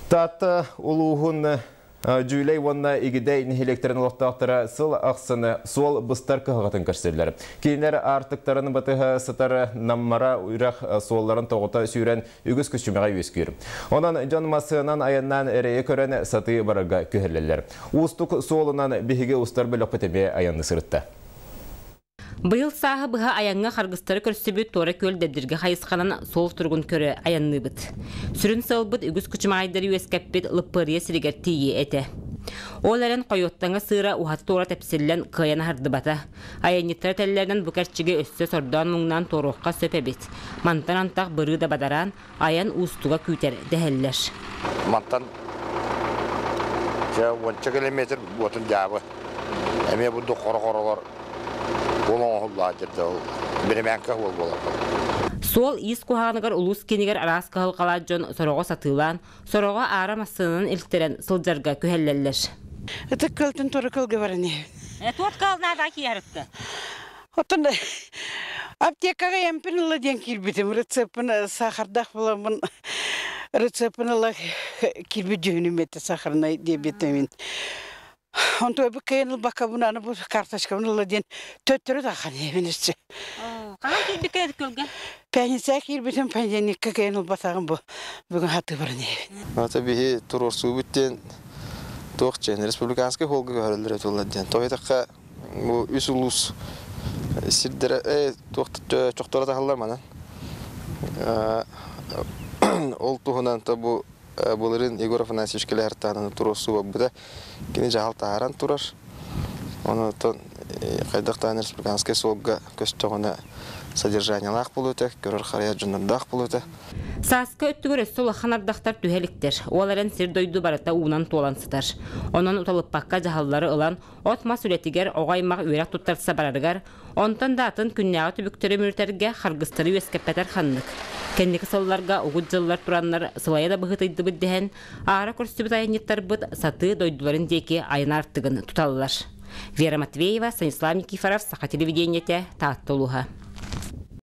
Таатта улууһун Дьүүлэй уонна Игидэй нэһилиэктэрин олохтоохторо сыл ахсын суол быстар кыһалҕатын көрсөллөр. Кинилэр аартыктарын батыһа сытар Наммара үрэх суолларын тоҕута сүүрэн үгүс күчүмэҕэ үөскүүр. Онон дьон массыынан айаннаан эрэйи көрөн сатыы барарга күһэллэллэр. Уустук суолунан биһиги устар бөлөхпүт эмиэ айанныы сырытта. Быйыл сааһы быһа айаҥҥа харгыстары көрсүбүт Туора Күөл Дэбдиргэ хайысханан суол туругун көрө айанныыбыт. Сүрүн сыалбыт үгүс кучумаайдары үөскэппит Лыппыарыйа сиригэр тиийии этэ. Ол эрэн Хойуоттаҥа сыыра уһаты-туора тэпсиллэн кыайан аһардыбата. Айанньыттар этэллэринэн бу кэрчиги өссө сордоон-муҥнаан туоруохха сөп эбит. Мантан антах бырыы да бадараан, айан уустуга күүтэр дэһэллэр. Мантан дьэ уонча километр буотун дьаабы. Эмиэ бурдук хоро-хоролор Ол оҥоһуллаат дьэрдэ ол биримээҥкэ уол буолар. Суол иис куһаҕаныгар улуус киинигэр араас кыһалҕалаах дьон сороҕо сатыылаан, сороҕо аара массыынанан илтэрэн сылдьарга күһэллэллэр. Ытык көлтөн тура кылга баран иһэбин. Туот кыалнаада киһарытты. Оттон аптекаҕа эмпин ыла диэн киирбитим. Рецеппин сахардаах буламмын рецеппин ыла киирбит дьүһүнүм этэ сахарнай диабетамин. Онтуой бу кыайан ылбаккабын аны бу карточкабын ылла диэн төттөрү таххан иһэбин өссө. Хаһан киирбиккэ көлгө? Пятницаҕа киирбитим, понедельникка кыайан ылбатаҕым бу бүгүн хатыы баран иһэбин. Ата биһи туруорсуубут диэн туох диэн республиканскай холга көһөрөллөрө туолар диэн. Тоҕо диэтэххэ бу үс улуус сирдэрэ туох чохторо таһаллар манан. Ол туһунан то бу былырыын Егор Афанасьевич кэлэһэртаананы туруорсуу барбыта. Кини дьаһал таһааран турар. Онон хайдах даҕаны республиканскай суолга көстөҕүнэ содержаниелаах буолуо этэ, көрөр-харайар дьоннордоох буолуо этэ. Сааскы өттүгэр өссө улахан ардахтар түһэ иликтэр. Ол эрэн сир-дойду барыта уунан туолан сытар. Онон уталыппакка дьаһаллары ылан, от-мас үлэтигэр оҕо аймах үөрэх туттарса барарыгар, онтон да атын күннээҕи түбүктэри мүрүтэргэ харгыстары үөскэппэтэр ханнык. Кэнники сылларга угут дьыллар тураннар сылайа да быһыытыйдыбыт дэһэн, аара көрсүбүт айанньыттарбыт сатыы дойдуларын диэки айан аартыгын туталлар. Вера Матвеева, Станислав Никифоров, Саха телевидениетэ, Таатта улууһа.